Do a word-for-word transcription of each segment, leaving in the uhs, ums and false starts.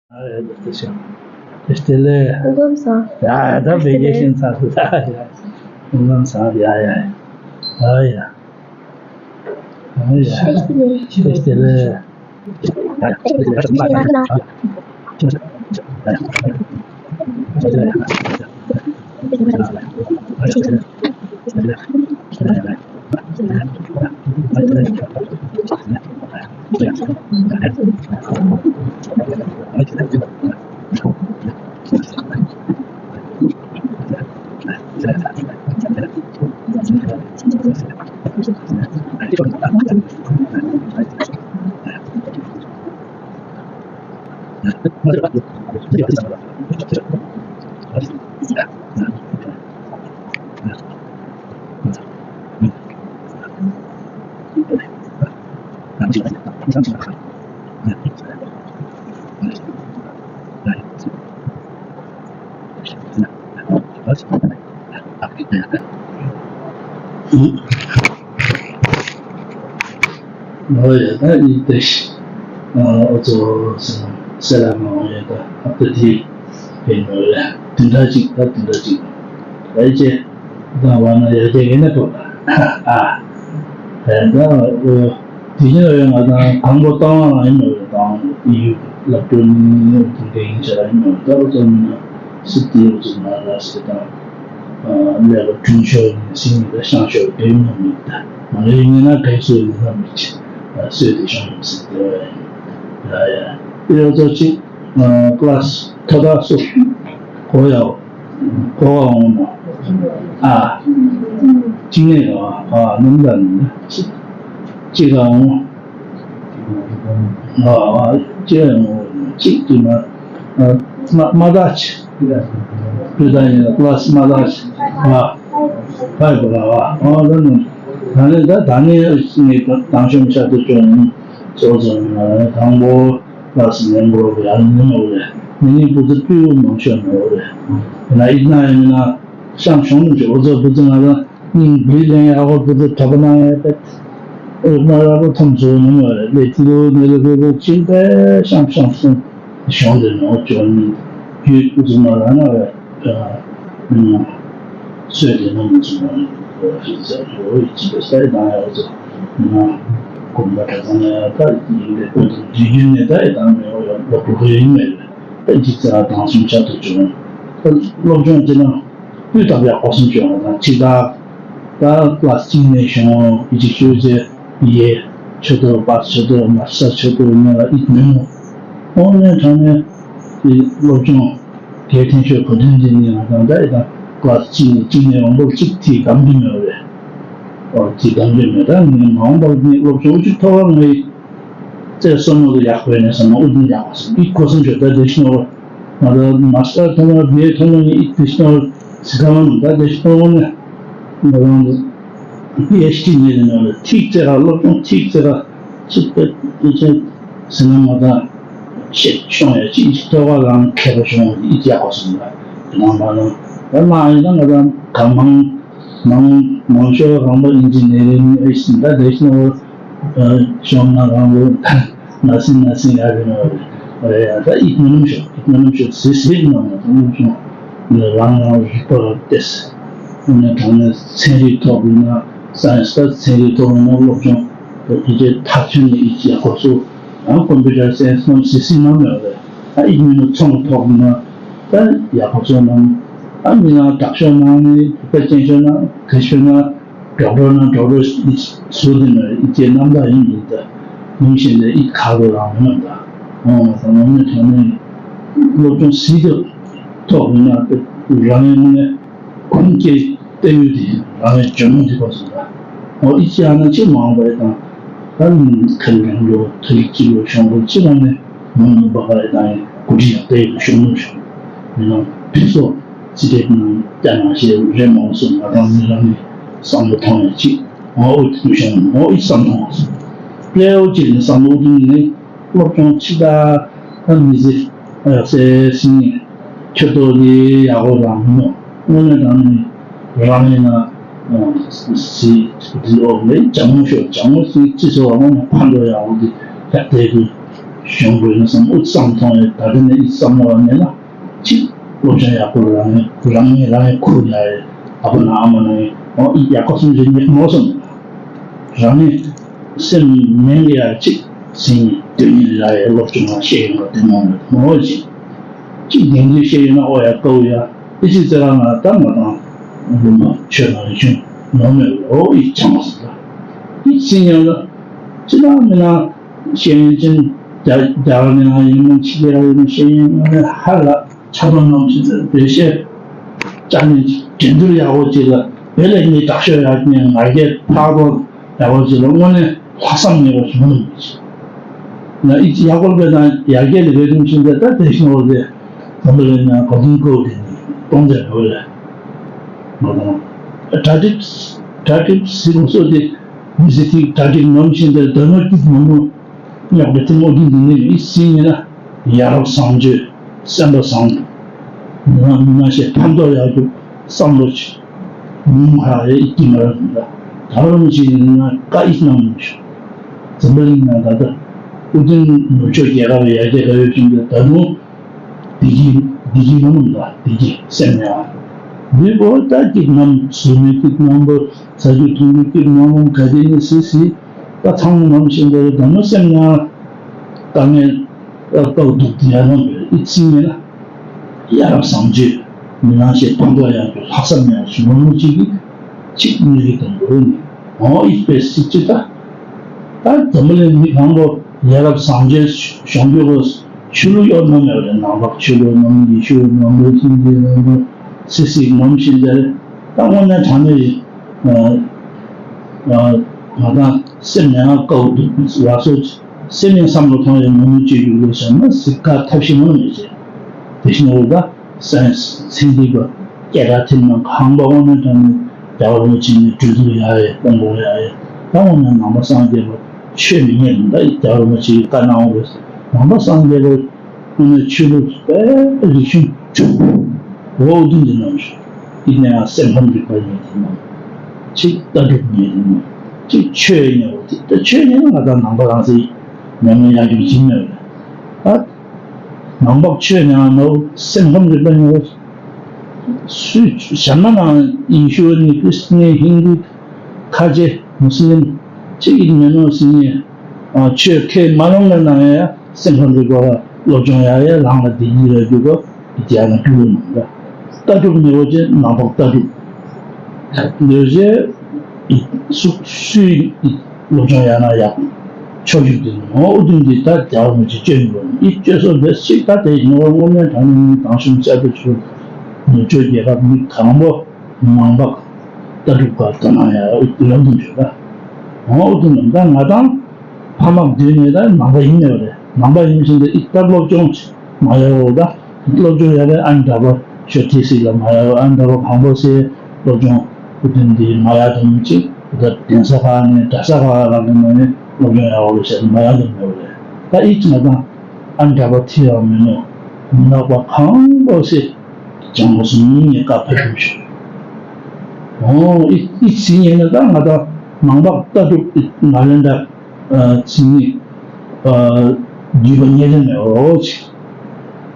ཨ་ཡ་ད་ཤ། ཏེ་ལེ། སྐུ་ཁམས་བཟང་། ཡ་ད་བེ་གེ་ཤན་ཚར་སོང་། ད་ཡ། སྐུ་ཁམས་བཟང་། ཡ་ཡ། ཨ་ཡ། ཨ་ཡ། ཏེ་ལེ། ཨོ་ཡ་ད་ཨི་ཏེ་ཤི། ཨོ་ཙོ་སེ་ལ་མ་ཨོ་ཡ་ད་ཨ་ཏི་ཏི་ཕེ་ནོ་ཡ་དེ་འདྲ་ཅིག་ད་དེ་འདྲ་ཅིག་ཨེ་ཅེ་ད་བ་ན་ཡ་ཅེ་གེ་ན་ཏོ་ཨ་ཨེ་ད་ཨོ་དེ་ནི་ཨོ་ཡ་ང་ད་དང་པོ་ཏང་ཨ་ཡིན་ནོ་ཡ་དང་ཨི་ཡུ་ལབ་ཏོ་ནི་དེ་འདྲ་ཡིན་ཆ་ལ་ཡིན་ནོ་ད་ཨོ་ཙོ་མི་ན་སི་ཏི་ཨོ་ཙོ་ན་ལ་སི་ཏང་། ལས་ལ་ཀྲུང་ཤོ་ཡིན་སིང་ཡིན་ད་ཤང་ཤོ་གེ་ཡིན་ན་མི་ད་མ་ལས་ཡིན་ན་གེ་སུ་ཡིན་ན་མི་ཆེ་སོས་དེ་ཤང་ཡིན་སི་དེ་བ་ཡིན། ཡ་ཡ་ཡོ་ཙོ་ཅིག་ཀླ་སི་ཐོ་ད་སུ་གོ་ཡའོ་གོ་བ་འོང་ནོ་ཨ་ཅི་ནས་ཡོ་ཨ་ནུམ་ད་ནི་ཅི་ག་འོང་ཨ་ཅི་ཡང་འོང་ཅིག་དུ་མ་མ་མ་ད་ཆི། ཀླུ་ད་ཡིན་ལ་ཀླ་སི་མ་ད་ཤ་ཨ་ཕ་ཡི་པ་ལ་བ་ཨ་ད་ནི་ད་ནི་ད་ནི་ངས་དང་ཤོམ་ཤ་དུ་ཅོ་ནི་ཙོ་ཙོ་ནི་ང་ནི་དང་པོ་ཀླ་སི་ནས་འགྲོ་བའི་ཨ་ནི་མོ་རེ་ནི་ནི་བུ་ཚ་པི་བུ་མང་ཤོས་མོ་རེ་ན་ཨི་ན་ཡིན་ན་ཤང་ཤོང་ནི་ཅོ་ཙོ་བུ་ཚ་ང་ད་ནི་བི་ལེན་ཡ་ཧོ་བུ་ཚ་ཐོ་པ་ན་ཡ་པེ་ཨོ་མ་ར་བུ་ཐོམ་ཚོ་ནི་མོ་རེ་ལེ་ཏི་རུ་ནི་ལེ་བུ་བུ་ཅིན་པེ་ཤང་ཤང་སུ་ཤོང་དེ་ནོ་ཅོ་ནི་ཡུལ་བུ་ཚ་མ་ར་ན་རེ། སོས་དེ་ནང་མི་ཚུགས་ན་ཧི་ཙ་ཧོ་ཡི་ཅི་པེ་སའི་དང་ཡ་ཙོ་ན་གོམ་པ་གྲ་ཚང་ཡ་ད་ཡིན་པའི་བོད་དུ་འཇིག་རྒྱུ་ནས་ད་ཡི་དང་མེ་འོ་ཡ་ལོ་བུ་ཧེ་ཡིན་མེད་ད་ཅི་ཙ་དང་སུམ་ཆ་དུ་བྱུང་ད་སློབ་སྦྱོང་ཅི་ན་སྤུས་དག་ཡག་པོ་སུམ་ཅུ་ཡོང་ད་ཅི་ད་ད་ཀླ་སི་གཅིག་ནས་བྱུང་ཡི་ཅི་ཤོད་ཅེ་ཡེ་ཆོད་དོ་པ་ཆོད་དོ་མ་ས་ཆོད་དོ་ནས་ལ་ཨིད་མེ་མོ་ཨོ་ནས་དྲང་ནས་སློབ་སྦྱོང་། དེའི་ཐེངས་ཤོས་གོ་དོན་འདི་ནི་ང་དང་ད་ཡི་དང་ཀླ་སི་གཅིག་ནས་གཅིག་ནས་མང་པོ་གཅིག་ཐིག་གམ་གྱི་མེད་རེད། ཨོ་གཅིག་གམ་གྱི་མེད་ད་ནི་མང་པོ་ནི་སློབ་སྦྱོང་གཅིག་ཐོག་ལ་ངའི་རྩེ་སོ་མོ་དུ་ཡག་པོ་ནས་སོ་མ་ཨུ་དུ་ཡག་པ་སོང་ཨི་གོ་སོང་ཆོད་ད་དེ་ཤི་ནོ་ང་ད་མ་སྟར་ཐོག་མ་བེ་ཐོག་མ་ནི་ཨི་དེ་ཤི་ནོ་སི་ཁ་མ་ད་དེ་ཤི་ནོ་ནས་ང་དང་པི་ཨེཆ་ཌི་ནས་ནོ་ཐིག་རྩེ་ར་སློབ་སྦྱོང་ཐིག་རྩེ་ར། ཅིག་པེ་ཅིག་ཟེར་ན་མ་དང་ཤེད་ཤོང་ཡ་ཅིག་ཐོག་ཁ་ལང་མཁས་པ་ཤོང་ཡིད་ཡག་པ་སོང་ལ་ནང་མ་ནང་ད་མ་ཡིན་ན་ང་དང་ག་མང་མང་མང་ཤོས་རང་པ་ཨིན་ཇི་ནེ་རིང་ཨེ་ཤི་ད་དེ་ཤི་ནོ་ཤོང་ན་རང་པོ་ན་སིན་ན་སིན་ཡ་རེ་ནོ་རེ་ཡ་ད་ཨིག་ནོ་ནམ་ཤོ་ཨིག་ནོ་ནམ་ཤོ་སི་སི་ནང་ན་ད་ནམ་ཤོ་རང་རང་རིག་པ་ཏེས་ནས་དྲང་ནས་ཚན་རིག་ཐོག་ཡིན་ན་སའེན་སི་ད་ཚན་རིག་ཐོག་ཡིན་ན་སློབ་སྦྱོང་དེ་རྗེས་ཐག་ཆོད་ནས་ཡིད་ཡག་པོ་སོ། ཡང་ཀོམ་པུ་ཊར་སའེན་སི་ནང་སི་སི་ནང་མེད་པ་རེད། ཨ་ཨིན་ཇི་ནི་ཚོང་ཐོག་ན་ད་ཡག་པོ་བཟོ་ན་ཨ་མི་ན་དྲག་ཤོས་ན་ནི་བུ་ཕ་ཅན་ཤོས་ན་ག་ཤོས་ན་ཌོག་ཊར་ན་ཌོག་ཊར་བཟོ་དེ་ན་ཨི་ཅེ་རྣམ་དག་ཡིན་མིན་ད་ཉིན་ཤིན་ཏེ་ཨི་ཁ་ལོ་རང་མི་ནམ་ད་འོང་ན་ད་ནང་མི་ཐོན་ནི་སློབ་སྦྱོང་སྲིད་དུ་ཐོག་ཡིན་ན་རང་ཡང་ནི་ཁོང་སྐྱེས་ཏེ་ཡོད་དེ་རང་ཡང་ཇོ་མོ་འདི་པ་སོང་ད། འོ་ཨི་ཅི་ཨ་ན་ཅི་མང་པ་ཡི་དང་ད་ཁ་ལི་རང་ལོ་ཐ་ལི་ཅི་ལོ་ཤོང་པོ་ཅི་མ་ནས་མོ་ནུ་བ་ག་ཡི་དང་ཡི་གུ་ཁྲི་ཡང་ཏེ་ཡོད་ཤོང་ནུ་ཤོང་མི་ནང་ཕི་སོ་ཙི་ཏེ་ནང་ཏེ་ནང་ཤེས་རེ་མང་སོང་ང་དང་མི་རང་ནི་བསམ་བློ་ཐོང་ཡང་ཅི་འོ་ཨི་ཏུ་ཤོང་འོ་ཨི་བསམ་ཐོང་སོང་། པླེ་འོ་ཅི་ནི་བསམ་བློ་ཐོང་ནི། སློབ་སྦྱོང་ཕྱི་དྲགས་མི་ཟེར་ཡག་སའི་སིང་ཁྱོད་ཚོ་ལས་ཡག་པོ་རང་མི་ནོ། དངོས་གནས་དྲང་ནས་རང་ཡིན་ན་སི་འདི་འོག་ལས་ལྗང་མོ་ཤོག་ལྗང་མོ་སི་ཅི་ཚོ་བ་དངོས་གནས་ཕན་ཐོགས་ཡག་པོ་འདི་ཡག་དེ་དུ་ གཞུང་དགོས་ན་བསམ་འུ་བསམ་ཐོང་ཡོད། ད་དེ་ནས་ཨི་བསམ་བློ་བ་མེད་ན་ཅིག་སློབ་སྦྱོང་ཡག་པོ་རང་ངས་རང་ངས་རང་ངས་ཁུར་ཡ་ཡོད། ཨ་ཕ་ན་ཨ་མ་ན་ཡོད་ཨོ་ཨི་ཡག་པོ་སུམ་ཅུ་ཉིད་མོ་སོང་། རང་ངས་སེམས་ནན་གི་ཡ་ཅིག་སེམས་དོན་ཉིད་ལ་ཡ་སློབ་སྦྱོང་ལ་ཤེས་ཡོང་བ་དེ་མོ་མེད་མོ་ཅིག་ཅིག་ཉན་རྒྱུ་ཤེས་ཡོད་ན་ཨོ་ཡ་ཀའུ་ཡ་ཨི་ཅིག་ཙེ་ར་ང་ད་ང་དང་ལུང་མ་ཆོས་ན་རིག་གཞུང་ནོར་མེད་ཨོ་ཨི་ཆང་མ་སོང་། ད་ཨི་སེམས་ཉན་ལ་ཅི་ན་མི་ན། ཤེས་ཡོན་ཅན་རྒྱ་རྒྱ་གར་ནས་ཡིན་མིན་ཕྱི་རྒྱལ་ཡིན་མིན་ཤེས་ཡོན་ནི་ཧ་ལ་ཆ་ཚང་ནང་ཕྱི་ཚུལ་བེད་སྤྱད་ཅག་ནས་འགྲན་བསྡུར་ཡག་པོ་ཅིག་ལ་བེད་ལ་ངས་དྲག་ཤོས་ཡག་ཉན་ང་རྒྱལ་ཕག་པོ་ཡག་པོ་ཅིག་ལ་དངོས་གནས་ལྷག་བསམ་མེད་པ་ཞིག་མི་འདུག་ན་ཨི་ཡག་པོ་བེད་ན་ཡར་རྒྱས་ལ་བེད་དུ་ཕྱིན་ཏེ་ད་དེ་བཞིན་འོ་དེ་དམ་པ་ལས་ན་གོ་དུང་ཀོ་དེ་ནི་གཏོང་དེ་འོ་ལས་མ་གཏོང་གྲ་སྒྲིག་གྲ་སྒྲིག་ཟིན་སོ་དེ་མི་ཟི་ཐིག་གྲ་སྒྲིག་ནོམ་ཕྱིན་ཏེ་དོན་ནོ་སྐྱིད་མ་མོ། རྙོག་དྲ་དེ་མོ་དེ་འདི་ནི་མི་སྲིད་ཡིན་ན་ཡ་རབས་བཟང་སྤྱོད་སེམས་པ་བཟང་། མི་མ་ཤེས་ཕན་ཐོགས་ཡག་རྒྱུ་བསམ་བློ་ཆེ། མི་ཧ་ཡེ་ཀྱི་མ་ར་མི་ལ་ད་རུང་ཅི་ཡིན་ན་བཀའ་ཡིག་གནང་མི་ཤོག་འཛམ་བུ་གླིང་ན་ད་ལྟ་ཨུ་ཏུན་ནུབ་ཕྱོགས་རྒྱལ་ཁབ་ཡར་རྒྱས་ག་ཡོད་ཅིང་ད་ད་དུང་བདེ་སྐྱིད་བདེ་སྐྱིད་མ་ནུམ་ལ་བདེ་སྐྱིད་སེམས་ཡག་མི་བོ་ད་ཀྱི་ནམ་ཟུར་མི་ཀྱི་ནམ་བོ་ཟ་རྒྱུ་འཐུང་རྒྱུ་ཀྱི་ནམ་བོ་ག་དེ་ནི་སི་སི། ད་ཚང་མ་ནམ་ཞིག་འདིར་དགའ་མོ་སེམས་ནང་དཀའ་ངལ་ལྟ་བུ་འདུག་དེ་ཡང་ནམ་ཡོད་ཨི་ཚིག་ངེས་ན་ཡ་རབས་བཟང་སྤྱོད་མི་ནང་ཞེས་ཕན་ཐོགས་ཡང་གི་ལྷག་བསམ་ཡང་ཞུ་མ་ནུ་གཅིག་གིས་གཅིག་གཉིས་ཀྱི་དང་པོ་ནི་འོང་ཨི་པའི་སྲིད་ཅི་ད་ད་འཛམ་བུ་གླིང་མི་གང་པོ་ཡ་རབས་བཟང་སྤྱོད་གཞོང་རྒྱུ་གོ་ཆོས་ལུགས་གཡོག་ནམ་ཡོད་རེད། ནང་པ་ཆོས་ལུགས་ནམ་ཡེ་ཤུ་ནམ་པ་ཧིན་དི་ནམ་པ་སི་སི་ནམ་ཞིག་འདིར་ད་དངོས་གནས་དྲང་གནས་ཡིན། ང་དང་སེམས་ནས་ང་དཀའ་བོ་འདུག་ལགས་སོ། སེམས་ནས་བསམ་བློ་ཐོང་ཡང་མི་མི་བཅོས་རྒྱུ་ལོ་བྱ་ན་གཟིགས་ཁ་ཐབས་ཤེས་མང་མེད་ཅེས། དེ་བཞིན་འོ་ད་སེམས་ཚན་རིག་པ་སྐད་གྲགས་ཐེབས་ནང་གང་པ་དབང་མེད་དྲང་ནས་རྒྱ་བར་མི་ཕྱིན་ནས་གྲོས་བསྡུར་ཡག་ཡས་དཔོན་པོ་ཡག་ཡས་ད་འོ་ན་ནང་པ་སངས་རྒྱས་པ་ཆོས་མི་ཉན་ད་རྒྱ་བར་མི་ཕྱིན་བཀའ་གནང་འོ་ནང་པ་སངས་རྒྱས་པ། དངོས་གནས་ཆོས་ལུགས་དཔེ་རིག་གཞུང་གྲུབ་པོ་འོ་དེ་འདི་ནང་བཞིན་དེ་ནས་སེམས་ཁམས་རིག་པ་ཉིད་དེ་ནང་གཅིག་ལྟ་གྲུབ་ཉིད་དེ་ནང་གཅིག་ཆོས་ཉིད་འོ་དེ་ད་ཆོས་ཉིད་ང་དང་ནང་པ་རང་སའི་ཉམས་ལེན་ཡག་རྒྱུ་ཅིག་མེད་པས། ད་ནང་པ་ཆོས་ཉིད་ནང་སེམས་ཁམས་རིག་པ་ཉིད་འོ་སུས་ཞྭ་མ་ནང་ཡེ་ཤུ་ནི་ཁྲི་སི་ནི་ཧིན་དུ་ཁ་ཆེ་མུ་སི་ལིམ་གཅིག་ཡིན་མིན་ནོ་སི་ནི་ཆོས་ཁས་མ་ལོངས་ལ་ནང་ཡ། སེམས་ཁམས་རིག་པ་སློབ་སྦྱོང་ཡག་ཡག་ལངས་ལ་བདེ་སྐྱིད་ལ་འཇུག་པ་རྒྱ་ནག་ཀུན་ལ་མང་ལ་ལྟ་གྲུབ་ཉེ་བོ་ཅན་ནང་པ་ལྟ་གྲུབ་ལོས་བྱེད་སུ་སུའི་སློབ་སྦྱོང་ཡག་ན་ཡག་ཕྱོགས་བཞུགས་དེ་ནོ་ཨུ་དུན་གྱི་ད་རྒྱ་མི་ཅི་སྤྱོད་མི་རུང་ཨི་སྤྱོད་སོ་བེད་ཅིག་ད་དེ་ཉེ་བོ་དངོས་གནས་དྲང་གནས་དང་ཤུམ་གསར་དུ་ཆུ་ནུབ་ཕྱོགས་རྒྱལ་ཁབ་མི་གང་པོ། མང་པ། ལྟ་གྲུབ་པ་དོ་སྣང་ཡང་ལམ་དུ་འཇོག་ད། འོང་ཨུ་ཐུ་ནམ་ད་ང་དང་ཕ་མ་བདུན་ནས་ད་ནང་པ་ཡིན་ནས་རེད། ནང་པ་ཡིན་བཞིན་དུ་ཨི་ལྟ་སློབ་སྦྱོང་མ་ཡོད་འོ་ད་སློབ་སྦྱོང་ཡ་རེད། ཨན་འདྲ་པ་ཤོ་ཏི་སི་ལ་མ་ཡོད་ཨན་འདྲ་པ་གང་པོ་སེ་སློབ་སྦྱོང་ཨུ་ཐུ་འདི་མ་ཡ་དུ་མི་ཅིག་ད་གདན་ས་ཁག་ནས་གྲྭ་ས་ཁག་ལ་གི་ནང་ནས་སློབ་སྦྱོང་ཡག་པོ་བྱས་མ་ཡ་དུ་མེད་རེད། ད་ཨི་ང་དང་ཨན་འདྲ་པ་ཐི་ཡང་མིན་ནོ་མི་ནག་པ་གང་པོ་སེ། ལྕང་མོ་སུ་གཉིས་ནས་བཀའ་ཕེབས་ཤོག་འོ་ཨི་ཨི་ཚིག་ཉན་ན་ད་ང་ད་ནང་པ་ལྟ་གྲུབ་ནཱ་ལེནྡྲ་ཚིག་ཉིད་བརྒྱུད་པ་ཉེ་རིང་ནས་འོ་ཅིག་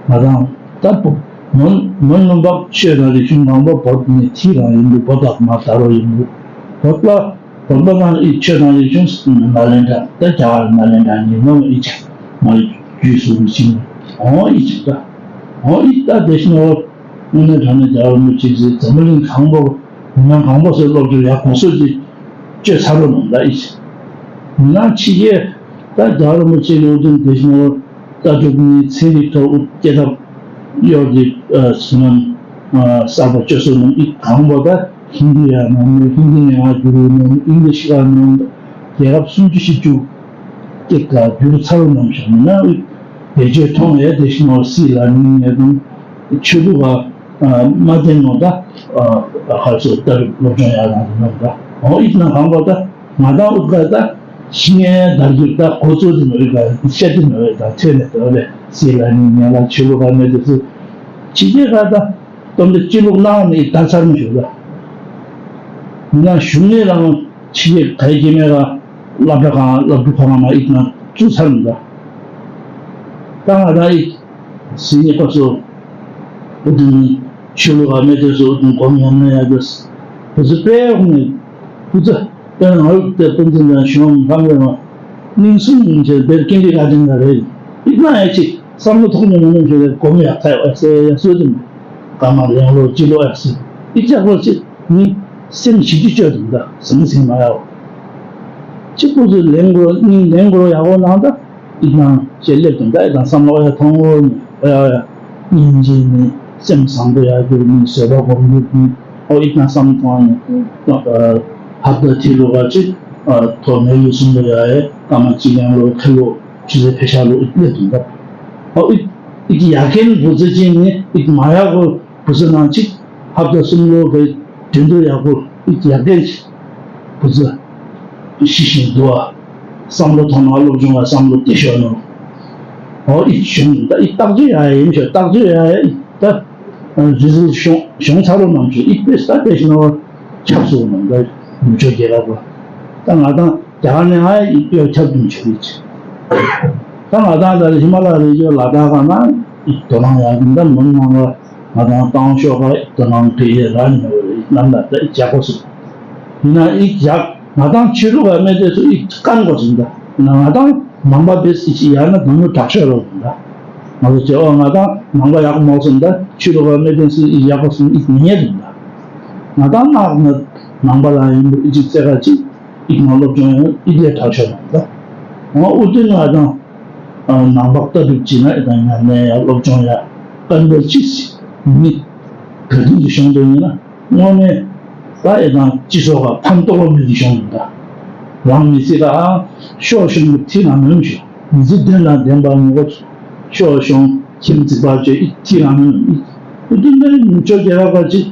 ང་དང་ད་བོད་མོན་མོན་ལུང་པ་ཆོས་དང་རིག་གཞུང་ནང་པ་བོད་ནས་ཐིག་རང་ཡིན་འདུག་བོད་དག་མ་དར་བ་ཡིན་འདུག་བོད་པ་བོད་པ་ནང་ཨི་ཆོས་དང་རིག་གཞུང་ནཱ་ལེནྡྲ་ད་རྒྱ་གར་ནཱ་ལེནྡྲ་ཉིད་ནོ་ཨི་ཅིག་མ་རྒྱུད་སུ་མི་ཕྱིན་འོ་ཨི་ཅིག་ད་འོ་ཨི་ད་དེ་བཞིན་འོ། དངོས་གནས་དྲང་གནས་རྒྱལ་བ་རིན་པོ་ཆེ་གིས་འཛམ་བུ་གླིང་གང་པོ་མི་མང་གང་པོ་ཟེར་སློབ་སྦྱོང་ཡག་གོང་སོ་ཅིག་བཅོས་ཚར་རོ་ནང་ལ་ཨི་ཞིག་མི་ནང་ཕྱི་རྒྱལ་ད་རྒྱལ་བ་རིན་པོ་ཆེ་གི་དབུ་དུམ་དེ་བཞིན་ལྟ་གྲུབ་ནི་ཚན་རིག་ཐོག་དབུ་སྐྱེ་ཐབས་གཡོག་གི་བསོད་ནམས་གསར་པ་བཅོས་སོ་ནང་ཨི་གང་པོ་ད་ཧིན་དི་ཡ་ནང་ཧིན་དི་ནས་ང་བསྒྱུར་རོ་ནང་ཨིང་ལིཤ་ག་ནང་རྒྱལ་ཁབ་སུམ་ཅུ་བཞི་བཅུ་སྐད་ཀ་བསྒྱུར་ཚར་རོ་ནང་ཞིག་མི་ནང་ཨི་བེད་སྤྱོད་མཐོང་ཡ་དེ་བཞིན་ནོ་སི་ལ་ནི་ནས་དང་ཆོས་ལུགས་པ། མ་བསྟེན་ནོ་ད། ཧར་ཚོ་ལྟ་རུ་སློབ་སྦྱོང་ཡག་དང་དུ་ནོ་ད། འོ་ཨིག་ན་གང་པ་ད། ང་དང་ཨུ་ཀ་ད། ཤི་ངའི་དར་རྒྱུ་ད་གོ་ཚོད་དུ་ནོ་ཨིག་ད་ཤ་དུ་ནོ་ཨིག་ད་ཐོས་ནས་ཏོ་ལེ་སི་ལ་ནི་ཉ་ལ་ཆོས་ལུགས་པ་མེད་དུ་སུ། ཕྱི་རྒྱལ་ཁ་ད། སྟོན་པའི་སྤྱི་ལུགས་གནང་ནས་ད་ཚར་མི་ཞུ་ད། མི་ན་ཞུ་ངེས་རང་། ཕྱི་རྒྱལ་ག་ཡི་སྐྱེ་དམན་ལ་སློབ་གྲྭ་གང་སློབ་ཕྲུག་ཁོ་རང་ལ་ཨིག་ན་བཙུགས་ཚར་མི་འདུག་ད་ང་རང་ཡིག་ཟིན་ནས་ཁོ་ཚོ་ཨུ་ཏུ་ནི་ཆོས་ལུགས་ཨ་མེ་དེ་ཚོ་ཨུ་ཏུ་གོམ་ཡང་ན་ཡག་གི། ཁོ་ཚོ་དཔེ་ཡག་ནས་ཁོ་ཚོ་དཔེ་ང་རུ་དེ་དཔེ་འཛིན་དང་གཞུང་ལྷམ་རེ་མ་ནིང་སུ་ནིང་ཆེ་བེར་ཀིན་ཏི་ག་ཏིན་ག་རེད། ཡིག་ན་ཡ་ཆེ་བསམ་བློ་ཐོག་ནས་མ་ནོར་ཆེ་གོམ་ཡག་ཐ་ཡག་ཨེ་སེ་ཡ་སོ་དེ་མ་ཀ་མ་ལེང་ལོ་སྤྱི་ལོ་ཨེ་སེ་ཡིག་ཅག་པོ་ཆེ་ནི་སེམས་ཞི་རྒྱུ་བཅོས་དང་ད་ཟང་ཟིང་མ་ཡག་གཅིག་པུ་ཚོ་ལེང་གོ་ནིང་ལེང་གོ་ཡག་པོ་ནང་ད། ཡིད་ནང་ཞེས་སླེབས་དང་ད་ཡིད་ནང་བསམ་བློ་ཡ་མཐོང་ངོ་ནི་ཨ་ཡ་ཡ་སྙིང་རྗེ་ནི་སེམས་བཟང་པོ་ཡ་གྱུར་ནི་བཟོད་པ་སྒོམ་གྱུར་ནི་ཨོ་ཡིད་ནང་བསམ་བློ་གཏོང་ནི་ཧབ་ཏ་ཐི་ལོ་ག་ཅིག་ཐོག་མེ་ཡུལ་གསུམ་ལོ་ཡ་ཡ་ཀ་མ་ཅི་ཡང་ལོ་ཁེ་ལོ་ཆུ་ཚོད་ཕེ་ཤ་ལོ་ཡིད་སླེབས་དང་ད་ཨོ་ཡིད་ཡིད་ཡ་མཁན་བུ་ཚོ་ཅིག་ནི་ཡིད་མ་ཡག་གོ་བུ་ཚོ་ནང་གཅིག་ཧབ་ཏ་གསུམ་ལོ་གི་དུས་འདུ་ཡག་པོ་ཡག་གལ་ཆེ། བུ་ཚོ་ཤི་ཞིང་འདུག་ཨ། བསམ་བློ་ཐོག་མར་སློབ་སྦྱོང་ལ་བསམ་བློ་དེ་ཤོར་ནོ། ཨོ་ཨི་གཞུང་ད་ཨི་རྟགས་བརྗོད་ཡ་ཡ་ཡིན་ཤོ་རྟགས་བརྗོད་ཡ་ཡ་ཨི་ད་རི་ཟིལ་གཞུང་གཞུང་ཚ་རོ་ནང་ཆུ་ཨི་པེ་ས་པེ་ཤི་ནོ་ཆབ་སོ་ནང་ད་ནུབ་ཕྱོགས་རྒྱལ་ཁབ་ད་ང་དང་རྒྱ་གར་ནས་ང་ཡི་ཨི་པེ་ཆབ་དུ་ཆུ་ཡི་ཆེ། ད་ང་དང་ད་ཧི་མ་ལ་རི་ཡོ་ལ་དྭགས་ན་ཨི་དོ་སྣང་ཡག་གི་འདྲ་མི་མང་བ་ང་དང་བཏང་ཤོག་ག་ཨི་དོ་སྣང་གི་ཡེ་ར་ནི་མ་རེད་ནམ་ལ་ད་ཨི་ཇག་གོ་སུ་ཡིན་ན་ཨི་ཇག་ང་དང་ཆོས་ལུགས་ཨ་མེ་དེ་ཚོ་ཨི་ཀན་གོ་སུ་འདྲ་ཡིན་ན་ང་དང་ནང་པ་བེ་སི་ཅི་ཡ་ན་དུ་མུ་དྲག་ཤོས་རོ་འདྲ་ང་ཚོ་ཇེ་ཨོ་ང་དང་ནང་པ་ཡག་མོ་སུ་འདྲ་ཆོས་ལུགས་ཨ་མེ་དེ་ཚོ་ཨི་ཡག་གོ་སུ་ཨི་ཉེ་འདྲ་ང་དང་ནག་ན་ནང་པ་ལ་ཡིན་ཨི་ཅི་ཙེ་ག་ཅི། ཡིག་ནང་སློབ་སྦྱོང་ཡང་ཡིག་ལས་དྲག་ཤོས་མ་རེད་ད། འོ་ཨུ་ཏུ་ང་དང་ནང་པ་ལྟ་གྲུབ་ཅིག་ན་ཨེ་དང་ཉམས་ལེན་ཡང་སློབ་སྦྱོང་ཡང་བཀའ་འདོད་ཅིག་མི་ག་དུས་ཀྱི་གཞུང་དུ་ཡིན་ན་དངོས་གནས་ད་ཨེ་དང་སྤྱི་ཚོགས་ལ་ཕན་ཐོགས་མི་གི་གཞུང་ཡིན་ད། རང་མི་ཚེ་ལ་ཤོག་གཞུང་གི་ཐིག་ལ་མེད་ཞུ་མི་ཚེ་བདུན་ལ་བདེན་པ་ངོ་ཤོག་གཞུང་ཁྱིམ་འཛིན་པ་བཅས་ཐིག་ལ་མེད་ཨུ་ཏུ་ནས་ནུབ་ཕྱོགས་རྒྱལ་ཁབ་ཅིག་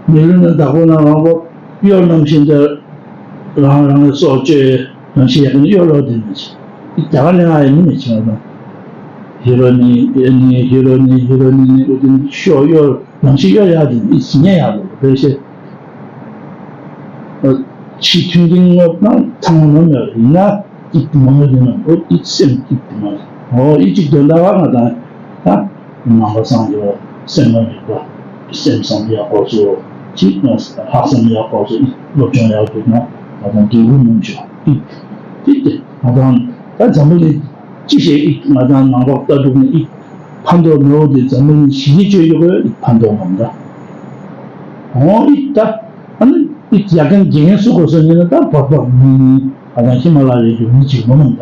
མི་ལུས་ན་བདག་པོ་ན་རང་པོ་གཡོ་རྣམ་བཞིན་དུ། རང་རང་ལ་སྲོག་གཅོད་རང་ཤི་ཡག་གི་གཡོ་ལོ་དེ་མི་ཆེ། རྒྱ་གར་ལ་ཡང་ཡིན་མི་ཆེ་བ་དང་། ཧི་རོ་ནི་ཨེ་ནི་ཧི་རོ་ནི་ཧི་རོ་ནི་ནི་ཨུ་ཏུ་ཤོ་གཡོ་རང་ཤི་གཡོ་ཡག་དེ་ནི་ཤི་ཉེ་ཡག་ལོ་རེ་ཤེ། ཕྱི་མཐུན་རྐྱེན་ངོ་ན་ཚང་མ་ནོར་མེད་པ་ཡིན་ན་ཨིག་མང་པོ་དེ་ན་ཨོ་ཨིག་སེམས་ཨིག་དེ་མ་རེད། ཨོ་ཨིག་ཅིག་དོན་དག་བ་ང་དང་ད། ནང་པ་སངས་རྒྱས་སེམས་ལ་རིག་པ། སེམས་བསམ་ཡག་པོ་སོ། གཅིག་ན་ལྷག་བསམ་ཡག་པོ་སོ། སློབ་སྦྱོང་ཡག་པོ་ན་ང་དང་འབྲས་བུ་སྣུམ་ཆོག་ཨིག་ཏིག་ཏིག་ང་དང་ད་འཛམ་བུ་གླིང་ཅི་ཞིག་ཨིག་ང་དང་ནང་པ་ལྟ་གྲུབ་ནི་ཨིག་ཕན་ཐོགས་མེད་འོ་དེ་འཛམ་བུ་གླིང་ཞི་བདེ་བཅོས་ཡོད་པའི་ཨིག་ཕན་ཐོགས་མང་ད། འོ་ཨིག་ད་ཨ་ནི་ཨིག་ཡག་གན་དགེ་རྒན་སུ་དགོས་སོ་ཉིན་ན་ད་བག་བག་མི་ནི་ང་དང་ཧི་མ་ལ་ཡའི་གི་མི་གཅིག་མོ་མང་ད།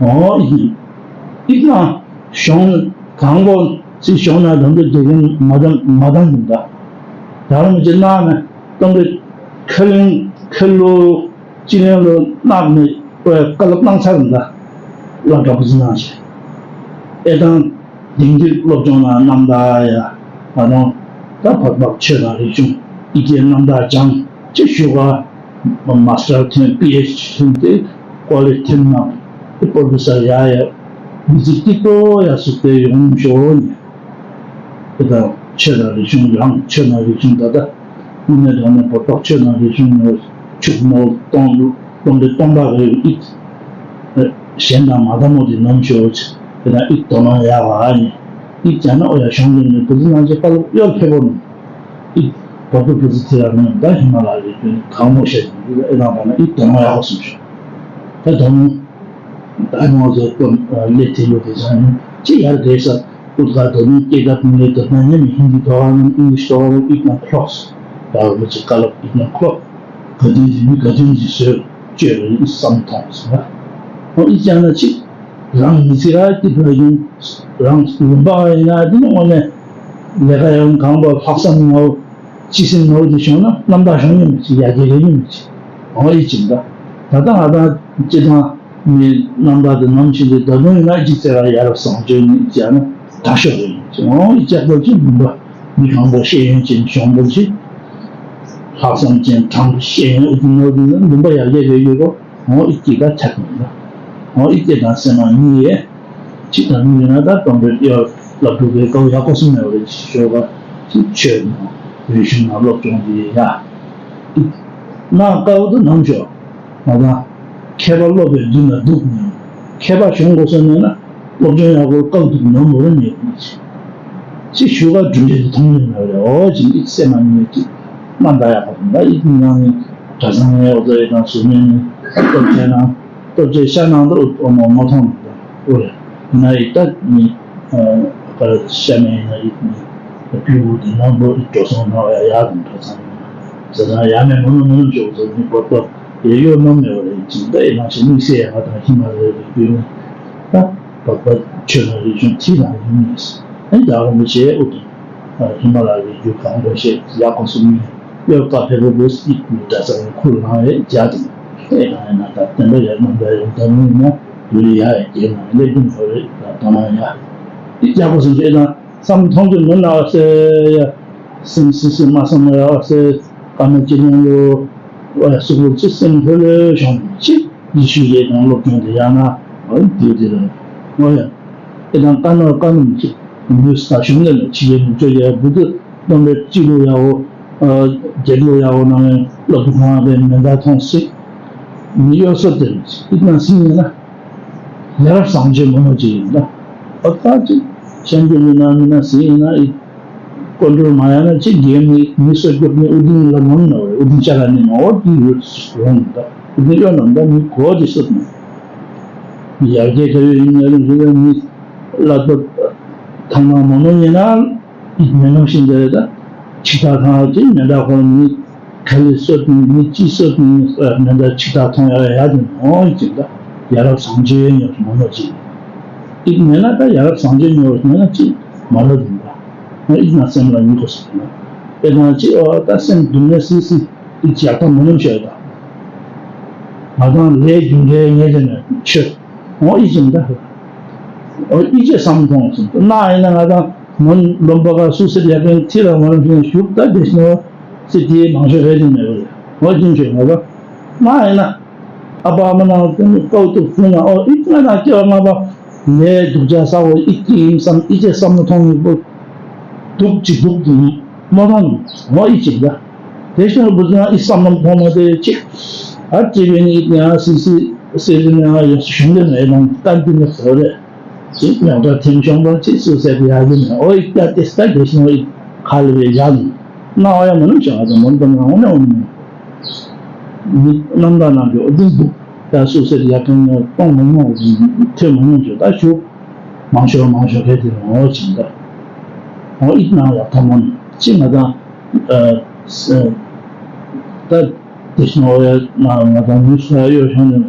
འོ་ཨིག་ཨིག་ན་གཞུང་གང་པོ་ཚིག་གཞུང་ན་དམ་པའི་དགེ་རྒན་མ་དམ་མ་དམ་ཡིན་ད། ད་རུང་ཅི་གནང་ན་དམ་པའི་ཁ་ལེན་ཁ་ལོ་ཅི་ལེན་ལོ་གནང་ནས་བཀའ་སློབ་གནང་ཚར་ཡིན་ད། བླ་གྲྭ་བུ་ཚོ་གནང་ཞེས་ཨེ་དང་དེང་དུས་སློབ་སྦྱོང་ན་རྣམ་དག་ཡ་ང་དང་ད་བར་བར་ཆོས་དང་རིག་གཞུང་ཡི་གེ་རྣམ་དག་སྦྱང་ཅི་ཞུ་ག་མ་སི་ཊར་ཐོན་པི་ཨེཆ་ཐོན་ཏེ་ཀོ་ལེ་ཐོན་ན་ཨི་པོ་རོ་ཕེ་སར་ཡ་ཡ་མི་ཚེ་སྐྱིད་པོ་ཡ་སུ་སྟེ་ཡོང་ཤོག་ནས་ཨེ་དང་ཆོས་དང་རིག་གཞུང་རང་ཆོས་དང་རིག་གཞུང་ད་ལྟ་དངོས་གནས་དྲང་གནས་བོད་པ་ཆོས་དང་རིག་གཞུང་ནས་ཕྱུག་མོ་གཏོང་གཏོང་དེ་སྟོང་པ་རེད་ཨིག་གཞན་དང་མ་འདྲ་མོ་དེ་ནམ་ཤོག་ཅིག་དེ་དང་ཨིག་དོ་སྣང་ཡག་པ་ཨ་ནི་ཨིག་བྱས་ན་ཨོ་ཡ་གཞུང་གི་ནི་བུ་ཚོ་ནང་ཆེ་དཀའ་ལས་གཡོལ་ཕེབས་པོ་ནི། ཨི་བར་དུ་བུ་ཚོ་ཚེ་ར་མིན་ད་ཧི་མ་ལ་ཡའི་རྒྱུན་གང་མོ་བཤད་ཅིང་ཨི་དང་པ་ན་ཨི་དོ་སྣང་ཡག་པོ་སུ་ཞུ། ད་དོ་སྣང་ད་ཨི་མོ་ཚོ་ཀོ་ལེ་ཐི་ལོ་དེ་ཚང་ནི་ཅི་ཡར་དེ་ས་ཨུ་ད་དོ་སྣང་སྐྱེ་ད་དུང་ལེ་དོ་སྣང་ཉམས་མི་ཧིན་དི་དོ་ཨ་ནམ་ཨིང་ལིཤ་དོ་ཨ་ནམ་ཨི་ཀ་ན་ཁློགས་ད་བུ་ཚོ་ཀ་ལབ་ཨི་ཀ་ན་ཁློགས་ག་དུས་ཀྱི་མི་ག་དུས་ཀྱི་བཟོས་བཅོས་རེད་ཨི་བསམ་ཐོངས་སོང་ཨ་ཨི་ཅང་ན་ཅི། རང་མི་ཚེ་ར་སྐྱིད་པོ་ཡིན། རང་ལུང་པ་ཡིན་ན་འདི་ནི་དངོས་གནས་ལས་ཀ་ཡང་གང་པོ་ལྷག་བསམ་ངོ་སྤྱི་སེམས་ངོ་དེ་བྱུང་ན་རྣམ་དག་བྱུང་ཡོད་མི་ཚེ་ཡ་གི་རེ་ཡོད་མི་ཚེ་འོ་ཡི་ཅིག་འདྲ། ད་ལྟ་ང་དང་སྤྱི་དང་མི་རྣམ་དག་དེ་ནམ་ཕྱིན་ཏེ་ད་དུང་ཡིན་ན་སྤྱི་ཚེ་ར་ཡ་རབས་བཟང་སྤྱོད་ནི་ཅག་ན་དྲག་ཤོས་རེ་ཡོད་མི་ཚེ་འོ་ཡི་ཅག་པོ་ཅིག་ལུང་པ་མི་གང་པོ་ཤེས་ཡོན་ཅན་བྱུང་པོ་ཅིག་ལྷག་བསམ་ཅན་དྲང་པོ་ཤེས་ཡོན་ཨུ་ཏི་ནོ་དེ་ན་ལུང་པ་ཡ་གི་རེ་ཡོད་རོ། འོ་ཨི་སྐྱེ་ཀ་ཆགས་མི་འདུག་འོ་ཨི་སྐྱེ་དང་སེམས་མ་གཉིས་ཡས། ཅི་དང་མི་ཡོད་ན་ད་སྟོན་པའི་ཡ་ལབ་འདུག་པའི་སྐབས་ཡག་པོ་སུ་མེད་པ་རེད་ཅེས་ཤོད་པ་ཅི་ཆོས་དང་རིག་གཞུང་ནང་སློབ་སྦྱོང་དེ་ཡ། ན་དཀའ་བ་དུ་ནམ་ཞོག་ང་དང་མཁས་པ་སློབ་པའི་མདུན་ལ་འདུག་མི་མཁས་པ་བྱུང་དགོས་སོ་ནས་ན། སློབ་སྦྱོང་ཡག་པོ་སྐབས་དེར་ནོར་མ་རུང་མེད་ཀྱི། ཅིག་ཞུ་ག་གྲུབ་འབྲས་དེ་མཐོང་མྱོང་མེད་རེད། འོ་ཅིག་ཨི་སེམས་མ་ཉིད་ཀྱི་རྣམ་པ་ཡག་པོ་དང་ཨི་ནང་གྲྭ་ཚང་ནས་འོ་ཙོ་ཨི་དང་ཟུར་མོ་ནས་སྟོབས་ཆེ་ན་སྟོབས་ཆེ་ཤ་ནང་དུ་འོ་མ་མ་མཐོང་ནས་འོ་རེད། ན་ཨི་ད་ནི་ཨ་ཤ་མེད་ན་ཨི་ནི་སྤུས་དགོས་དེ་ནང་འགྲོ་ཨི་འགྲོ་སོང་ན་ཡ་ཡག་དང་གྲྭ་ཚང་ཟེར་ན་ཡ་མེད་མ་ནོར་མ་ནོར་ཅོག་ཙོ་ནི་བོད་པ་ཡ་ཡོད་ནོར་མེད་པ་རེད། ཅིག་ད་ཨི་ནང་བཞིན་དམིགས་བསལ་ཡ་ང་དང་ཧི་མ་ལ་ཡའི་རི་རྒྱུད་ནི་ད་བོད་པ་ཆོས་དང་རིག་གཞུང་ཁྲིད་དང་ཡིན་ནི་ཨ་ནི་ད་རུང་མི་བྱེད་ཨུ་ཏུ། ཧི་མ་ལ་ཡའི་རྒྱུད་གང་དགོས་ཤེས་ཡག་གོ་སོང་ནི་ཡོད་ཀ་ཕེ་ཕེ་བོས་ཨིད་མི་འདྲ་ས་ནས་ཁུར་ལང་རེད་རྒྱ་དང་ཨེ་གང་ཡིན་ན་ད་བསྟན་པ་ཡར་རྣམ་པ་ཡོད་ད་མི་ཡིན་ན་ཡུལ་ལི་ཡ་ཡ་རྒྱལ་ནང་སླེབས་རྒྱུ་མ་རེད། ད་ད་ན་ཡ་ཨི་རྒྱ་གོ་སོང་ཅེ་དང་བསམ་མཐོང་རྒྱུ་མི་ན་བ་སེ་ཡ་སེམས་སི་སི་མ་བསམ་ཡ་བ་སེ་ཀ་མ་ཅི་ནང་ལོ་བ་སུ་ལོ་ཅི་སེམས་ལྷོད་ལྷོད་བྱུང་ཅི་ཡི་ཤུ་ཡེ་དང་སློབ་སྦྱོང་དེ་ཡང་ན་འོ་དེ་དེ་རེད། འོ་ཡ་ཨེ་དང་ཀ་ནོར་ཀ་ནོར་ཅི་མུ་ས་གཞུང་ལས་ནས་ཕྱི་རྒྱལ་ནས་བཅོས་ཡ་བུ་དུ་སྟོན་པའི་སྤྱི་ལོ་ཡ་འོ་རྒྱལ་ལོ་ཡ་འོ་ནང་བའི་སློབ་སྡུག་ཁང་བའི་མེ་མདའ་མཐོང་སྲིད་མི་གཡོ་སོ་དེ་ཨིད་ན་སྲིད་ཡིན་ན་ཡ་རབས་བཟང་སྤྱོད་མང་པོ་ཅིག་ཡིན་ད། ཨ་ད་ཅི་ཤན་ཅུ་མི་ན་མི་ན་སྲིད་ཡིན་ན་ཨི་ཀོན་ཀྲོལ་མ་ཡ་ན་ཅི་རྒྱལ་མི་མི་སོ་སྐྱོབ་ནི་ཨུ་ཏིན་ལ་མང་ན་བས་ཨུ་ཏིན་ཅ་ལ་ནི་མ་འོ་དེ་ཡོད་རུང་ད་ཨུ་ཏིན་གཡོ་ནམ་ད་མི་གོ་དེ་སོད་ནི་ཡར་རྒྱས་ག་ཡོད་ཡིན་ན་རུང་རུང་མི་ལ་ད་ཐང་ཐང་མ་ནོ་ཉེ་ན། ཡིད་མི་ནོར་ཞིང་འདིར་ད་ཆིག་ཐག་ཁང་གི་མེ་མདའ་ཁོར་མི་ག་ལེ་སོད་མི་ཅི་སོད་མི་མེ་མདའ་ཆིག་ཐག་མཐོང་ཡ་ཡ་དེ་མོ་ཡིད་ཀྱི་ད་ཡ་རབས་བཟང་སྤྱོད་ཉོ་མ་ནོར་ཅིག་ཡིད་མེད་ན་ད་ཡ་རབས་བཟང་སྤྱོད་ཉོ་མེད་ན་ཅི་མ་ལོ་དུ་ད་ཡིད་ན་སེམས་ལ་ཉིད་དུ་སོང་ན་དཔེ་དང་ཅི་ཨོ་ད་སེམས་སྡུག་བསྔལ་སི་སི་ཡིད་ཀྱི་ཡག་ཐག་མ་ནོར་ཤོད་ད་ང་དང་ལས་རྒྱུ་འབྲས་ངེས་ཀྱི་ནས་ཆོད་འོ་ཡིད་ཀྱི་ད་འོ་ཡིད་ཀྱི་བསམ་མཐོང་སོང་ན་ཡིན་ན་ང་དང་། མོན་ལོན་པ་ག་སུ་སི་ཡ་གན་ཐི་ར་ངོ་རང་བཞིན་བཞུགས་ད་དེ་ནོ་སི་ཏི་མང་ཤོས་རེ་རིང་མེད་པ་རེད། ངོ་རྒྱུན་ཆོད་ངོ་བ་མ་ཡིན་ན་ཨ་ཕ་ཨ་མ་ནང་དུ་ཀའུ་ཏུ་ཕུ་ན་ཨོ་ཨི་ང་ན་སྐྱེ་བ་ལྔ་པ་ལས་སྡུག་ཅག་ས་འོ་ཨི་ཏི་ཡིན་བསམ་ཨི་ཅེ་བསམ་མ་མཐོང་ཡིན་པོ་སྡུག་ཅིག་སྡུག་ཏུ་མ་མཐོང་ངོ་ཨི་ཅེ་ཡ་དེ་ཤོད་བུ་ཟ་ཨི་བསམ་མ་མཐོང་མ་དེ་ཅིག་ཨ་ཅེ་བེ་ནི་ཨི་ཏི་ཡང་སི་སི་སི་རི་ནི་ཡང་ཡོད་ཤུང་ལེ་མེད་ནང་ཀན་ཏི་ནི་ཟོ་རེད། ཅིག་ཉོག་དྲ་ཐེམ་ཆུང་བ་ཅིག་སུ་ཟེར་ཡ་ཡིན་ནས་ཨོ་ཡིག་ཀྱ་ཏེ་སྟ་གེ་ཤིང་ཨོ་ཡིག་ཁ་ལི་བའི་ཡ་ནི་ན་ཨོ་ཡ་མ་ནུ་ཅང་ཨ་ཙམ་མོ་དང་ང་འོ་ནས་འོ་ནས་མི་རྣམ་དག་རྣམས་ཀྱི་ཨོ་དུ་འདུག་ད་སུ་ཟེར་ཡ་ཀུན་ནས་གཏོང་མ་མྱོང་ཐོས་མ་མྱོང་ཅོ་ད་ཞུ་མང་ཤོར་མང་ཤོར་གལ་ཏེ་ཨོ་ཅིག་ད་ཨོ་ཡིག་ནང་ཡ་ཐ་མ་ནི་ཅིག་ང་དང་ཨ་ད། དེ་བཞིན་འོ་ཡ་ང་ང་དང་མི་སུ་ཡ་ཡོད་ཤོང་ནས་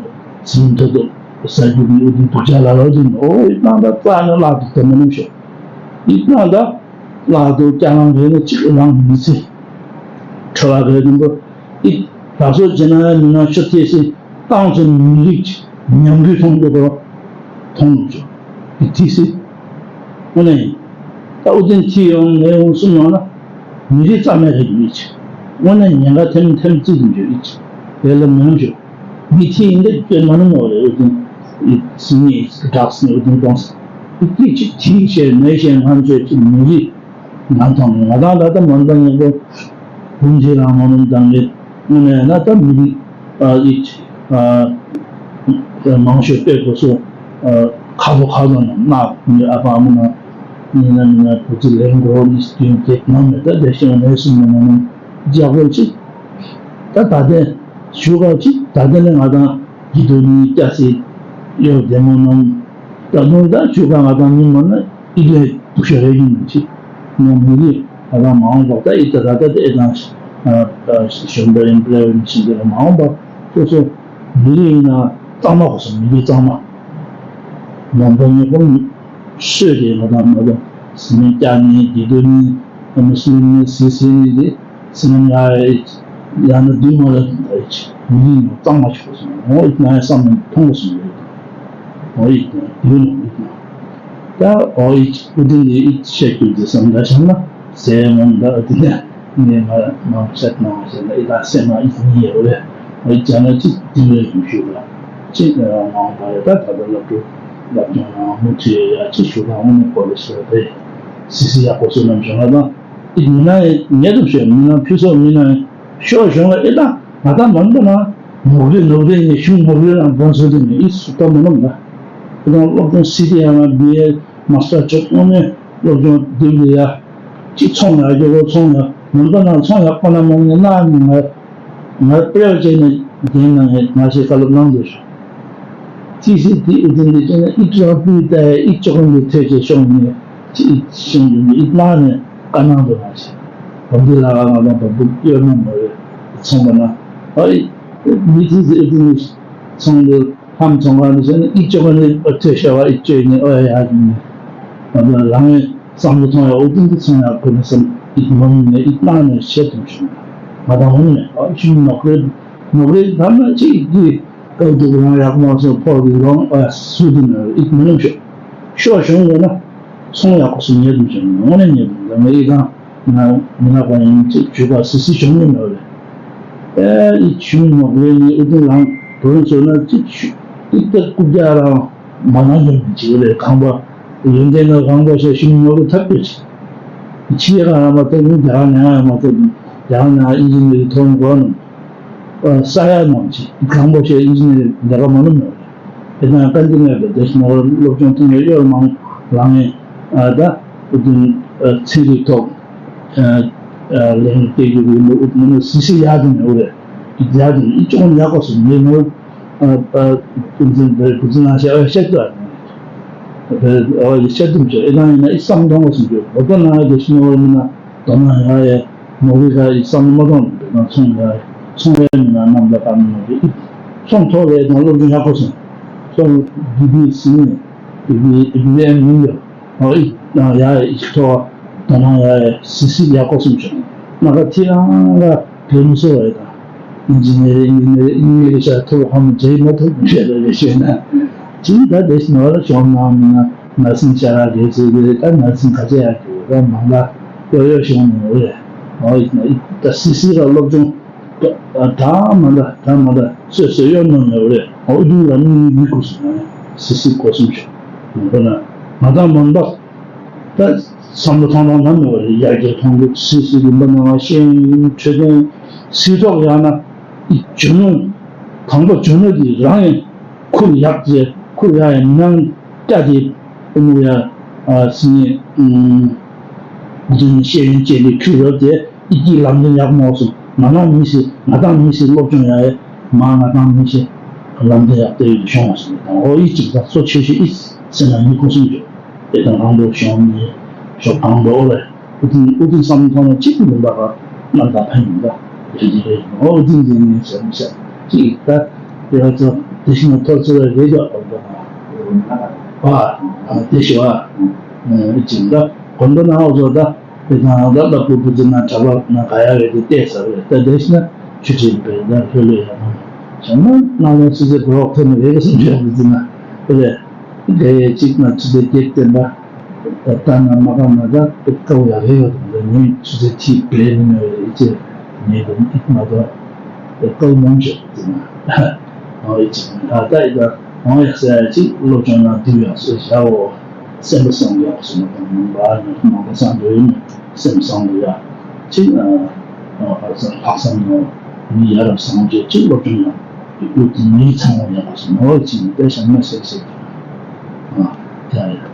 སིམ་ཐོ་ཐོ་ས་རྒྱུ་གི་ཡོད་དུ་དུག་ཅག་ལ་ལོ་དུ་འོ་ཡི་ཏང་ད་རྩ་ནས་བརླག་ཏུ་དེ་མ་ནུམ་ཤོག་ཡི་ཏང་ད་བརླག་ཏུ་སྐྱ་ལང་རེ་ནས་གཅིག་ལང་མི་ཚེ་ཁྲོ་བ་རེ་དུ་འདུག་ཡི་ད་སོ་ཇི་ན་ཡ་མི་ན་ཤོ་ཐེ་སི་ཏང་ཚོ་མི་རིགས་ཉམས་རྒུད་མཐོང་འདུག་གོ། མཐོང་མི་ཆོག་གི་ཐིག་སི། དངོས་གནས་ཡིན། ད་ཨུ་ཏན་ཐི་ཡོང་ངས་ཡོང་གསུམ་ཡོང་ན། མི་རིགས་རྩ་མེད་རེད་ཡིན་ཅི། དངོས་གནས་ཉེན་ཁ་ཐེམ་ཐེམ་རྩིས་ཀྱི་འཇོག་ཡིན་ཅི། དེ་ལ་མི་ཡོང་ཆོག་མི་ཐི་ཡིན་འདི་དཔེ་མ་ནུ་མོ་རེད་ཨུ་ཏན། སི་ནི་དྲག་སི་ནི་ཨུ་ཏན་གཏོང་སི། ཨུ་ཏི་ཅི་ཐི་ཤེས་མེ་ཤེས་ང་ཚོས་ཅི་མི་རིགས། ང་ཚང་མ་ང་དང་ད་ལྟ་མ་འདང་ངེས་པོ། བུམ་ཆེ་རང་མ་ནུ་དང་ངེས། དངོས་གནས་ན་ད་མི་རིགས། ཨ་ཨིད། ཨ་མང་ཤོས་དཔེ་དགོས་སོ། ཨ་ཁ་ལོ་ཁ་ལོ་ན་ན་མི་ཨ་ཕ་ཨ་མ་ན་མི་ན་མི་ན་བུ་ཚ་ལེན་འགྲོ་ནི་སྐྱོན་ཐེབས་ན་མེད་ད་དེ་ཤེས་ནས་སུ་མི་ན་ནི་རྒྱག་དགོས་ཅི། ད་ད་ལྟ་ཞུ་ག་ཅི་ད་ལྟ་ནས་ང་དང་ཡིད་དུ་ནི་སྐྱ་སི་ཡོད་བདེ་མོ་ནམ། ད་དུང་ད་ཞུ་ག་ང་དང་མི་མ་ན། ཨི་ལས་སྡུག་ཤོས་རེ་ཡིན་ཅི། ང་མི་རིགས་ད་ལྟ་མ་འོངས་པ་ད་ཨི་ད་ད་ད་ཨེ་དང་ཞོན་པ་ཡིན་པ་ལས་བའི་མི་ཤིན་ཏེ་ལ་མ་འོངས་པ་སོ་སོ་མི་རིགས་ཡིན་ན་གཙང་མ་གོ་སོང་མི་རིགས་གཙང་མ། མ་འདང་ངེས་པོ་སོས་ཏེ་ང་དང་ང་དང་སི་མི་སྐྱ་ནི་དགེ་འདུན་ནི་ཨ་མི་སུ་ནི་སི་སི་ནི་དེ། སེམས་ཡ་ཡ་ན་དུས་མ་ལ་དུ་ད་ཡིག་མི་ཡིན་ནོ་གཙང་མ་ཆོག་སོང་ངོ་ཡིག་ན་ཡ་བསམ་མི་མཐོང་སོང་ཡོད་ངོ་ཡིག་ན་དུས་ནོ་ཡིག་ན་ད་ཨོ་ཡིག་ཨུ་ཏི་ནི་ཡིག་བཤད་རྒྱུ་དེ་བསམ་ད་བྱང་ན་ཟེར་མོ་ད་ཨུ་ཏི་ནི་ནི་མ་མ་བཤད་ན་བཤད་ན་ཡི་ད་སེམས་མ་ཡིག་ནི་ཡོད་རེད་ཨོ་ཡིག་ཅང་ན་ཅིག་དེ་ལས་ཡིན་ཞུ་ལ་ཅིག་མ་འོངས་པ་ཡ་ད་ད་ད་ལབ་འགྲོ་ལབ་ཀྱང་ན་མུ་ཁྲི་ཡ་ཅིག་ཞུ་ད་འོ་ནི་གོ་ལ་ཤོད་རེད་སི་སི་ཡག་པོ་བཟོ་ནམ་བྱུང་ལ་ད། ཡིག་མི་ན་ཡིག་ཉེ་དུ་ཤོད་མི་ན་ཕུ་སོགས་མི་ན་ཤོག་གཞུང་ལ་ཨེ་ད་ང་ད་མ་འདུག་ན་མོག་རེ་ནོག་རེ་ནས་ཤུང་མོག་རེ་ལ་འབོན་སོ་དེ་ནས་ཨི་སུ་ད་མ་ནོམ་ན་ ཁྱེད་རང་སློབ་སྦྱོང་སི་ཏི་ཡང་ན་བི་ཨེ་མ་སི་ཊར་བྱེད་དངོས་གནས་སློབ་སྦྱོང་དེ་འདྲ་ཡ་གཅིག་ཚོང་ཡག་རྒྱུ་བོ་ཚོང་ཡག་མི་འདུག་ན་ཚོང་ཡག་པ་ན་མང་ནས་གནའ་ནས་ང་ང་དཔེ་བྱས་ནས་རྒན་ནང་ནས་ང་ཞེས་བཀའ་སློབ་གནང་འདུག་ཤོག་ཅི་སྲིད་དེ་ཨི་ཙི་འདི་བྱས་ན་ཨི་ཀྲ་པི་ཏའི་ཨི་ཅོག་འདི་ཐོས་ཅེས་ཤོག་ནས་ཅི་ཨི་ཤིང་འདི་ཨི་གནང་ནས་བཀའ་གནང་འདུག་ང་ཞེས་བམ་འདི་ལ་ང་དང་བམ་འདི་གཡོར་མ་མ་རེད་ཚོང་པ་ན་ཨ་ཨི་མི་ཚིག་ཟེར་ཨི་ཙི་ནི་ཚོང་འདི་ལྷམ་ཚོང་ཁང་འདི་བྱས་ན་ཨི་ཅོག་འདི་ཨ་ཐོས་ཤོག་ཨ་ཨི་ཅོག་ནི་ཨ་ཡ་ནི་ང་དང་རང་ངས་བསམ་བློ་ཐོང་ཡ་ཨོ་ཏིང་དུ་ཚང་ཡ་ཁོ་ནི་སམ་ཨིག་མོ་ནི་ནས་ཨིག་ནང་ནས་བཤད་དུ་བྱུང་། ང་དང་འོང་ནས་ཨ་ཤུ་ནོག་རེད་ནོག་རེད་ད་ན་ཅིག་གི་སྐབས་དུ་རང་ཡག་མ་སོང་ཕོག་གི་རོང་ཨ་སུ་དུ་ན་ཨིག་མི་ནུབ་ཤོག་ཤོག་ཤོང་ཡོད་ན་ཚོང་ཡག་པོ་སུ་ཉེ་དུ་བྱུང་འོང་ནས་ཉེ་དུ་ད་ངས་ཨིག་དང་ང་མི་ནག་པ་ཡིན་ཅིག་ཇུས་པ་སི་སི་བྱུང་ཡོད་ནོག་རེད། ཨེ་ཨིག་ཤུ་ནོག་རེད་ནི་ཨུ་དུ་ལང་བུ་རུ་ཚོ་ན་ཅིག་ཤུ་ཨིག་ཏ་ཀུ་རྒྱ་རང་མ་ན་ཡོད་མི་ཅིག་རེད་གང་པ། ཡོན་ཏན་ན་རང་པ་ཞེས་ཤུགས་མྱོང་རུ་ཐབས་ཡོད་ཅིང་། ཕྱི་ཡ་ལ་མ་ཐོབ་ནི་རྒྱ་ནང་ཡང་མ་ཐོབ་ནི་རྒྱ་ནང་ཨིན་ཇི་ནི་རི་ཐོབ་མགོ་ནི། ས་ཡ་ནང་ཅི་རང་པ་ཞེས་ཨིན་ཇི་ནི་རི་འདི་ག་མ་ནུ་མེད་རེད། དེ་ན་ཀན་ཏི་ནེ་དེ་དེ་ནོར་སློབ་སྦྱོང་ཐུན་ཡོད་ཡོད་མང་ལང་ཡིན། ད་ཚིག་རིག་ཐོག་ལེན་སྟེགས་རྒྱུ་གི་མི་ཨུ་མི་ནུ་སི་སི་ཡ་དུ་ནི་ཨུ་རེད། ཡ་དུ་ནི་ཨི་ཅོང་ཡ་གོ་སི་མི་ནུ། ཨ་ཨ་ཀུན་འཛིན་པའི་ཀུན་འཛིན་ལ་བཤད་ཨ་བཤད་དུ་ཨ་ནི། ཨ་བཤད་དུ་བྱ་ཨེ་ན་ཨེ་ན་ཨི་བསམ་གཏོང་བ་སུ་འགྱུར་བོ་ད་ན་ཨེ་དེ་ཤི་ནོ་བ་མི་ན་དོ་ན་ཡ་ཨེ་མོ་གི་ག་ཨི་བསམ་མ་གཏོང་ནི་བེ་ན་ཚོང་ཡ་ཨེ་ཚོང་ཡ་མི་ན་རྣམ་པ་ག་མི་ནོ་གི་ཨི་ཚོང་ཐོག་ལས་དང་སློབ་སྦྱོང་ཡག་པོ་སོང་ཚོང་བི་བི་སི་ནི་བི་བི་བི་བི་ཨེམ་མིན་ཡོད། ཨོ་ཡིག་ནང་ཡ་ཡིག་ཐོག་དོ་སྣང་ཡ་ཡ་སི་སི་ཡག་པོ་གསུངས་བྱུང་། ང་ག་ཐི་རང་ལ་བོད་མི་སོ་བ་ཡི་དང་ཨིན་ཇི་ནི་རིང་ཨིན་ཇི་ནི་རིང་ཨིན་ཇི་ནི་རིང་ཤ་ཐུབ་ཧ་མ་བྱེད་མ་ཐུབ་བཤད་ལ་ཡ་ཤེས་ན་ཅིག་ད་དེ་ནོར་ལ་བྱུང་ན་མིན་ན་ན་སིང་ཤ་ར་རེད་ཟེར་དེ་ད་ན་སིང་ཁ་ཆེ་ཡ་གི་ད་མང་ལ་ཡོ་ཡོ་བྱུང་ནི་རེད། ཨོ་ཡིག་ན་ཡིག་ད་སི་སི་ལ་སློབ་སྦྱོང་ད་མ་ད་ད་མ་ད་སོས་སོས་ཡོ་ནོ་ནི་རེད། ཨོ་ཡིག་ལ་མི་མི་གུ་སུ་ན་སི་སི་གོ་སུམ་ཆུ་ང་ད་མ་ད། ད་བསམ་བློ་ཐང་ཐང་ནམ་ཡོད་རེད། ཡར་རྒྱས་གཏོང་རྒྱུ་སི་སི་རིམ་པ་ནང་ཤེས་ཡོན་འཕྲོད་བསྟེན་སི་ཐོག་ཡང་ན་ཨི་ཇོ་ནོ་དང་པོ་ཇོ་ནོ་གི་རང་ཡང་ཁུར་ཡག་ཅེས་ཁུར་ཡག་ཡང་ནང་བཀྲ་དེ་ཨུ་ནུ་ཡ་སི་ཉེ་ཨུ་ཅུན་ཤེས་ཡོན་ཅེས་ལས་ཁུར་ཡོད་དེ་ཨི་ཀྱི་ལམ་སྟོན་ཡག་མོ་སོང་ང་ན་མི་སི་ང་དང་མི་སི་སློབ་སྦྱོང་ཡག་ཡ་མ་ང་དང་མི་སི་ལམ་སྟོན་ཡག་དེ་ཡོད་ཤོང་སོང་དང་ཨོ་ཨི་ཅིག་ད་གཙོ་ཆེ་ཤོས་ཨི་སི་སེ་ན་མི་ཁོ་སུན་ཅོ། དེ་དང་རང་འདོད་བྱུང་ནས་ཞོགས་གང་འགྲོ་བས་ཨུ་ཏིན་ཨུ་ཏིན་བསམ་མཐོང་ན་གཅིག་ཏུ་མིན་པ་ག་ནམ་ཟླ་ཕན་ཡིན་ད་རེད་ཀྱི་རེད། ཨོ་ཨུ་ཏིན་འཛིན་ནས་བྱ་མི་བྱ་གཅིག་ད་དེ་ལ་ཚོ་དེ་བཞིན་ཐོར་ཚུར་རེད་ཀྱ་ཨོ་ད་ཨ་དེ་ཞུ་ཨ་ཨུ་ཏིན་ད་གོན་པ་ན་ཨོ་ཚོ་ད་དེ་དང་ད་ལ་པུ་པུ་ཙི་ན་གྲྭ་པ་ན་ག་ཡ་རེད་དེ་བལྟས་ས་རེད། ད་དེ་བཞིན་ཆུ་ཆེན་པའི་ད་ལྷོད་ལྷོད་ཡ་ན་བྱ་ན་ན་ལོ་ཚི་ཚེ་གོ་རོག་ཐོན་ནས་རེད་ཟེར་འདྲ་ཨུ་ཏིན་ན་རེད། དེ་ཡས་གཅིག་ན་ཆུ་ཚོད་བརྒྱད་བསྟན་པ། ད་ལྟ་ན་མ་ག་མ་ག་དེ་དཀའ་བོ་ཡག་རེད་ཡོད་དང་ད་ངས་ཆུ་ཚོད་ཐིག་བེད་མི་ནོར་ཡོད་ཅེས་ངས་དེ་ནི་མ་གཏོགས་དེ་དཀའ་བོ་མང་ཆེ་དེ་ན་ཨང་ཡིག་ཅིག་ད་ལྟ་ཡི་ད་ཨང་ཡག་ཟེར་ཡ་གཅིག་སློབ་སྦྱོང་ནང་དེ་ཡག་སོ་བྱའོ། སེམས་པ་བཟང་ཡག་སོ་མ་གཏོང་མང་པ་ནི་མང་པ་བཟང་དོ་ཡིན་སེམས་བཟང་དོ་ཡག་གཅིག་ལྷག་བསམ་ནོ་མི་ཡ་རབས་བཟང་ཅེས་གཅིག་སློབ་སྦྱོང་ཡག་དེ་ཀུན་གྱི་མིའི་ཚང་བ་ཡག་སོ་ནོ་ཅིག་དཔེ་བཞག་ན་སེ་སེ་ཨ་དེ་ཡ་ཡ།